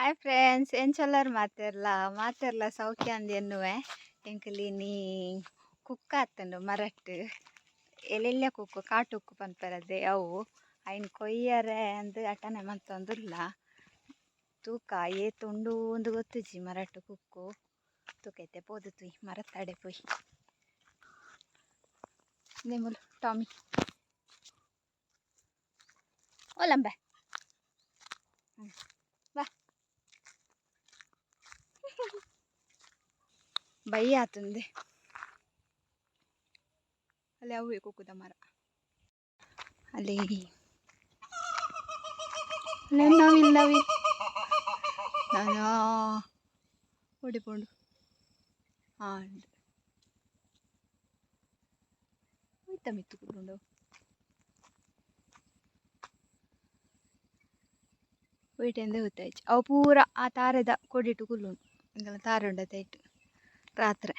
Hi friends, ಎಂಚೊಲ್ಲರ್ ಮಾತೆರ್ಲ? ಮಾತೆರ್ಲ ಸೌಖ್ಯ ಅಂದ್ ಎನ್ನುವೆ. ಎಂಕುಲು ಕುಕ್ಕ ಆತುಂಡು ಮರಟ್ ಎಲ್ಲೆಲ್ಲ ಕುಕ್ಕು ಕಾಟುಕ್ಕು ಪನ್ಪೆರದೆ ಅವು ಐನ್ ಕೊಯ್ಯರೆ ಅಂದ್ ಅಟನೆ ಮಂತೊಂದುಲ್ಲ. ತೂಕ ಏತ್ ಉಂಡು ಉಂದು ಗೊತ್ತುಜಿ ಮರಟ್ ಕುಕ್ಕು. ತೂಕೈತೆ ಪೋದು ತೂಯಿ ಮರತ್ತಡೆ ಪೋಯಿ. ಮೂಲು ಟಾಮಿ ಓಲಂಬೆ ಬಾ ಬಯ್ಯ ಆತುಂದೆ. ಅಲ್ಲಿ ಅವುವೆ ಕುಕ್ಕುದ ಮರ. ಅಲ್ಲಿ ನವಿಲ್ ನವಿಲ್ ನಾನಾ ಓಡಿಪೋಂಡು ಆಂಡ್ ಒಯ್ತ ಮಿತ್ತು ಕುಲ್ಲುಂಡು. ಒಯ್ಟೆಂದೆ ಗೊತ್ತಾಯ್ತು ಅವು ಪೂರ ಆ ತಾರೆದ ಕೊಡಿಟು ಕುಲ್ಲುಂಡು. ಎಂಕಲ್ನ ತಾರೆ ಉಂಡತೆ ಐಟ್ ರಾತ್ರೆ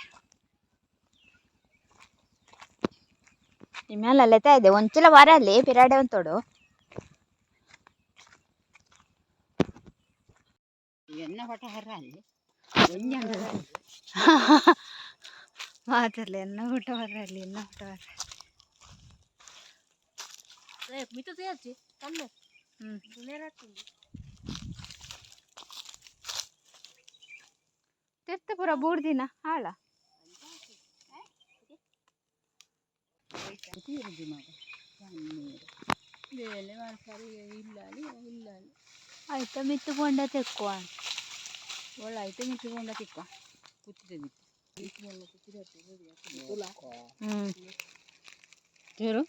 ಇಮ್ಯಾಲ ಇದೆ ಒಂಚಿಲ ವಾರ ಅಲ್ಲಿ ಪಿರಾಡೆ ಒಂತೋಡು. ಎನ್ನ ಪಟ ಹರ್ರಲ್ಲಿ ಒಂಜಿ ಮಾತಾಡ್ಲಿ ಎನ್ನ ಊಟ ಬರಲಿ ಎನ್ನ ಊಟ ಬರ. ಮಿತ್ತು ತೇರ್ಚಿ ಕಣ್ಣು. ಹ್ಮ್. ತಿರ್ತ ಪೂರ ಬೂರ್ದಿನ ಹಾಳ. ಬೇಲೆ ಮಾಡ್ತಾರೆ ಇಲ್ಲ ಇಲ್ಲ. ಆಯ್ತಾ ಮಿತ್ತು ಪೋಂಡ ತೆಕ್ಕುವ. ಒಳ್ಳೆ ಐತೆ ಮಿತ್ತು ಕೊಂಡ ತಿಕ್ಕ ಕುತ್ತಿದೆ ಮಿತ್ತು. ಹ್ಮ್. ತೇರು.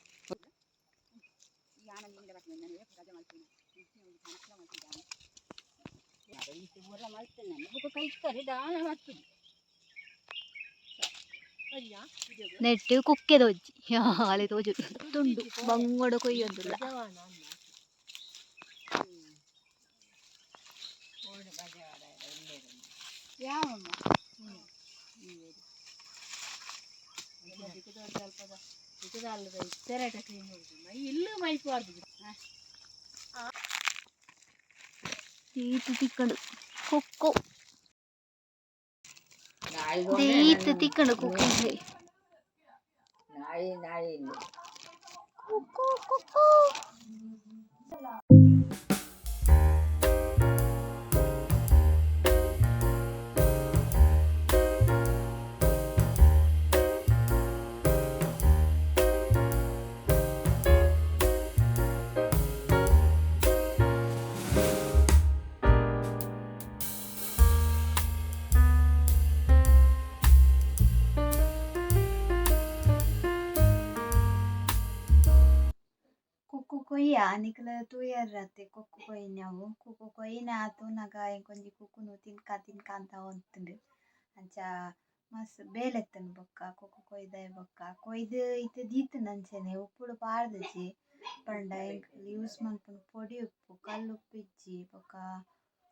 ನೆಟ್ಟು ಕುಕ್ಕೆ ತೋಜಿ ಅಲ್ಲಿ ತೋಜು ತುಂಡು ಬಂಗೋಡ ಕೊಯ್ಯೊಂದುಲ್ಲ. ಈತು ತಿಕ್ಕಂಡು ಕುಕ್ಕು ಈತು ತಿಕ್ಕಂಡು ಕುಕ್ಕು. ನಾಯಿ ನಾಯಿ. ಕುಕ್ಕು ಕುಕ್ಕು. ಕುಕ್ಕು ಕೊಯ್ಯ ನಿಕುಲು ತೂಯರ್ರತೆ ಕುಕ್ಕು ಕೊಯ್ಯಿನವು. ಕುಕ್ಕು ಕೊಯ್ಯಿನ ತೂನಗ ಎಂಕೊಂಜಿ ಕುಕ್ಕುನು ತಿನ್ಕ ತಿನ್ಕ ಅಂತ ಒಂತುಂಡು. ಅಂಚ ಮಸ್ತ್ ಬೇಲೆತ್ತುಂಡು ಬೊಕ್ಕ ಕುಕ್ಕು ಕೊಯ್ದೆ ಬೊಕ್ಕ ಕೊಯ್ದು ಇತ್ತೆ ದೀತುಂಡು ಅಂಚನೆ ಉಪ್ಪುಡು ಪಾಡ್ದಿಜಿ. ಪಂಡ ಎಂಕುಲು ಯೂಸ್ ಮನ್ಪುನ ಪೊಡಿ ಉಪ್ಪು ಕಲ್ಲು ಉಪ್ಪು ಇಜ್ಜಿ. ಬೊಕ್ಕ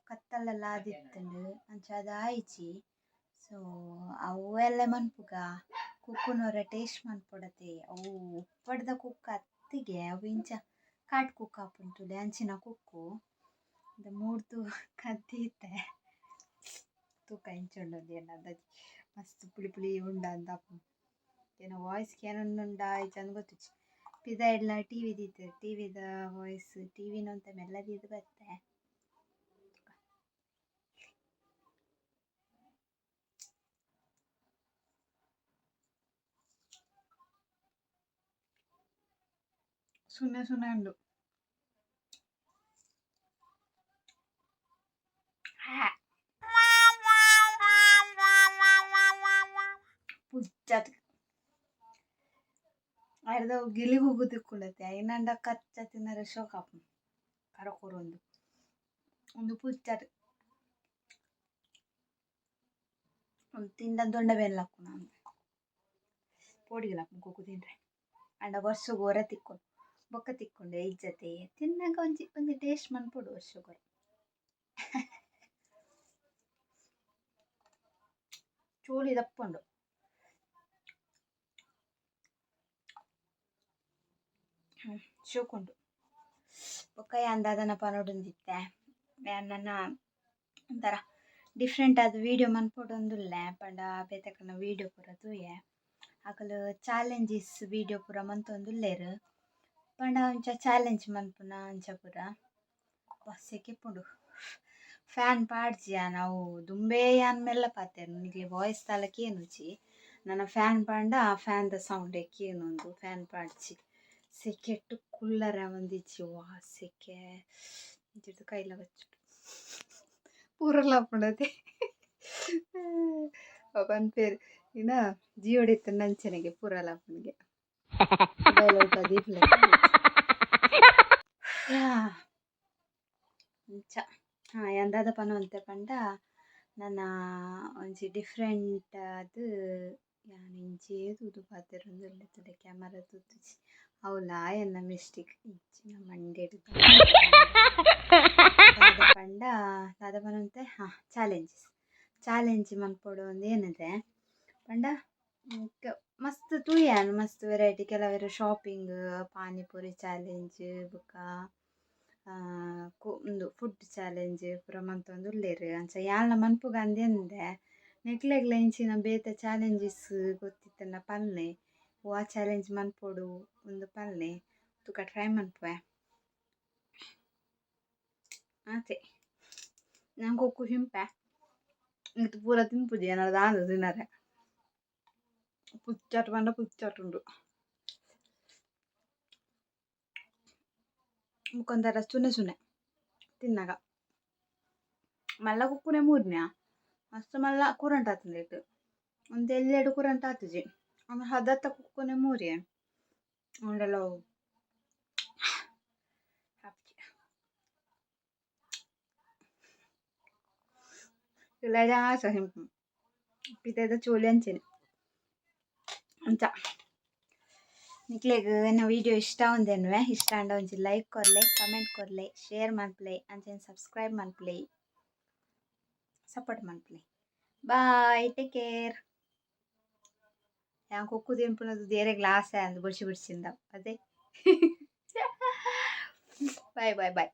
ಕತ್ತಲೆಲ ಆದಿತ್ತುಂಡು ಅಂಚ ಅದ್ ಆಯಿಜಿ. ಸೊ ಅವು ಎಲ್ಲೆ ಮನ್ಪುಗ ಕುಕ್ಕುನೊರ ಟೇಸ್ಟ್ ಮನ್ಪೊಡತೆ. ಅವು ಉಪ್ಪಡ್ದ ಕುಕ್ಕು ಅತ್ತಿಗೆ ಅವು ಇಂಚ ಕಾಟ್ ಕುಕ್ಕು ಆಪುಂಡು ತೂಲೆ ಅಂಚಿನ ಕುಕ್ಕು ಮೂರ್ದು ಕದ್ದಿತ್ತೆ. ತೂಕ ಎಂಚ ಉಂಡು ಎನ್ನ ಅಂದಾಜಿ ಮಸ್ತ್ ಪುಳಿ ಪುಳಿ ಉಂಡ ಅಂದ್ ಆಪುಂಡು. ಎನ್ನ ವಾಯ್ಸ್ ಕೇನೊಂದುಂಡ ಇಜ್ಜಂದ್ ಗೊತ್ತುಜ್ಜಿ. ಪಿದಾಯ್ಡ್ಲ ಟಿವಿ ದೀತೆರ್ ಟಿವಿದ ವಾಯ್ಸ್ ಟಿವಿನ ಒಂತೆ ಮೆಲ್ಲ ದೀದ್ ಬತ್ತೆ. ಸುನ್ನೆ ಸುನ್ನೆ ಉಂಡು. ಪುಚ್ಚತ್ ಅರ್ಧ ಗಿಲಿ ಕುಕ್ಕು ತಿಕ್ಕುಂಡತೆ ಐನಂಡ ಕಚ್ಚ ತಿನ್ನರೆ ಶೋಕ್ ಆಪುಂಡು ಕರ ಕೊರೊಂದು ಉಂದು ಪುಚ್ಚಟ್ ಉಂದು ತಿಂಡ ದೊಂಡೆ ಬೇನೆ ಲಕ್ಕುನ ಪೋಡಿಗೆ ಲಕ್ಕುಂಡು ಕುಕ್ಕು ತಿಂಡ್ರೆ. ಆಂಡ ವರ್ಷಗ್ ಒರ ತಿಕ್ಕುಂಡು ಬೊಕ್ಕ ತಿಕ್ಕುಂಡು ಇಜ್ಜತೆ. ತಿನ್ನಗ ಒಂಜಿ ಒಂಜಿ ಟೇಸ್ಟ್ ಮನ್ಪೊಡು ವರ್ಷಗೊರ. ಚೋಲಿ ದಪ್ಪುಂಡು. ಶೋಕುಂಡು. ಬೊಕ್ಕ ಯಾನ್ ದಾದನ ಪನೊಡುಂದಿತ್ತೆ. ಯಾನ್ ನನ ಒಂಥರ ಡಿಫ್ರೆಂಟ್ ಆದ್ ವೀಡಿಯೋ ಮನ್ಪೊಡೊಂದುಲ್ಲೆ ಪಂಡ ಬೇತೆಕಲ್ನ ವೀಡಿಯೋ ಪೂರ ತೂಯೆ. ಅಕುಲು ಚಾಲೆಂಜಸ್ ವೀಡಿಯೋ ಪೂರ ಮಂತೊಂದುಲ್ಲೆರ್. ಪಂಡ ಅಂಚ ಚಾಲೆಂಜ್ ಮನ್ಪುನ ಅಂಚ ಪೂರ. ಸೆಕೆ ಇಪ್ಪುಂಡು. ಫ್ಯಾನ್ ಪಾಡ್ಜಿ ಯಾನ್ ಅವು ದುಂಬೇ ಯಾನ್ ಮೆಲ್ಲ ಪಾತೆರ್ನು ನಿಕ್ಲೆ ವಾಯ್ಸ್ ದಾಲ ಕೇನುಜಿ. ನನ ಫ್ಯಾನ್ ಪಾಂಡ ಆ ಫ್ಯಾನ್ ದ ಸೌಂಡ್ ಕೇನುಂಡು ಫ್ಯಾನ್ ಪಾಡ್ಜಿ. ಸೆಕೆಟ್ ಕುಲ್ಲರೆ ಆವೊಂದಿಜ್ಜಿ ವಾ ಸೆಕೆ ಇಂಚಿರ್ದ್ ಕೈಲ ಕಚ್ಚುಂಡು. ಪೂರಲ ಆಪುಂಡು ಅತೆ. ಅವ್ ಪನ್ಪೆರ್ ಇನ ಜಿಯೋಡ್ ಇತ್ತ್ಂಡ ಅಂಚನೆಗೆ ಪೂರಲ ಆಪುಂಡುಗೆ. ಮೊಬೈಲ್ ಒಲ್ಪ ದೀಪುಲೆ. ಅಂಚ ಹಾ ಯಾನ್ ದಾದ ಪನೊಂತೆ ಪಂಡ ನನ ಒಂಜಿ ಡಿಫ್ರೆಂಟ್ ಆದ್ ಯಾನ್ ಇಂಚೇ ತೂದು ಪಾತೆರೊಂದುಲ್ಲೆ ತೂಲೆ ಕ್ಯಾಮರಾ ತೂತುಜಿ ಅವ್ಲಾ ಎನ್ನ ಮಿಸ್ಟೇಕ್ ಇಂಚಿನ ಮಂಡೆಡ್ ದಾದ ಪಂಡ ದಾದ ಪನೊಂತೆ ಹಾ ಚಾಲೆಂಜಸ್ ಚಾಲೆಂಜ್ ಮನ್ಪೊಡು ಅಂದ್ ಎನ್ನುದೆ ಪಂಡ ಮಸ್ತ್ ತೂಯೆ ಯಾನ್ ಮಸ್ತ್ ವೆರೈಟಿ ಕೆಲವೆರ್ ಶಾಪಿಂಗ್ ಪಾನಿಪುರಿ ಚಾಲೆಂಜ್ ಬೊಕ ಉಂದು ಫುಡ್ ಚಾಲೆಂಜ್ ಪೂರ ಮಂತೊಂದುಲ್ಲೆರ್ ಅಂಚ ಯಾನ್ಲ ಮನ್ಪುಗ ಅಂದ್ ಎನ್ನುದೆ ನಿಕ್ಲೆಗ್ಲ ಇಂಚಿನ ಬೇತೆ ಚಾಲೆಂಜಸ್ ಗೊತ್ತಿತ್ತ್ಂಡ ಪನ್ಲೆ ವಾ ಚಾಲೆಂಜ್ ಮನ್ಪೊಡು ಉಂದು ಪನ್ಲೆ ತೂಕ ಟ್ರೈ ಮನ್ಪುವೆ ಆತೆ. ಯಾನ್ ಕುಕ್ಕು ತಿನ್ಪೆ ಇತ್ತೆ ಪೂರ ತಿನ್ಪುಜಿ ಎನಡ ದಾದ ತಿನರೆ ಪುಚ್ಚಟ್ ಪಂಡ ಪುಚ್ಚಟ್ ಉಂಡು. ಬೊಕ ಸುನೆ ಸುನೆ ತಿನ್ನಗ ಮಲ್ಲ ಕುಕ್ಕುನೆ ಮೂರ್ನ್ಯ ಮಸ್ತ್ ಮಲ್ಲ ಕುರಂಟ್ ಆತುಂಡು ಐಟ್ ಒಂತೆ ಎಲ್ಯಡ್ ಕುರಂಟ್ ಆತುಜಿ ಅಂಡ ಹದತ್ತ ಕುಕ್ಕುನೆ ಮೂರಿಯೆ ಆಂಡಲ ಅವು ಆಪುಜಿ. ಪಿದಯ್ದ ಚೋಲಿ ಅಂಚೆನೆ. ಅಂಚ ನಿಕ್ಲೆಗ್ ಎನ್ನ ವೀಡಿಯೋ ಇಷ್ಟ ಆವೊಂದೆನ್ವೆ ಇಷ್ಟ ಆಂಡ ಒಂಜಿ ಲೈಕ್ ಕೊರ್ಲೆ, ಕಮೆಂಟ್ ಕೊರ್ಲೆ, ಶೇರ್ ಮನ್ಪುಲೆ, ಅಂಚನೆ ಸಬ್ಸ್ಕ್ರೈಬ್ ಮನ್ಪುಲೆ, ಸಪೋರ್ಟ್ ಮನ್ಪುಲೆ. Bye, take care. ಯಾನ್ ಕುಕ್ಕು ತಿನ್ಪುನ ತೂದು ಏರೆಗ್ಲ ಆಸೆ ಆಂದ್ ಬೊಡ್ಚಿ ಬೊಡ್ಚಿಂದ ಅತೆ. Bye bye boy.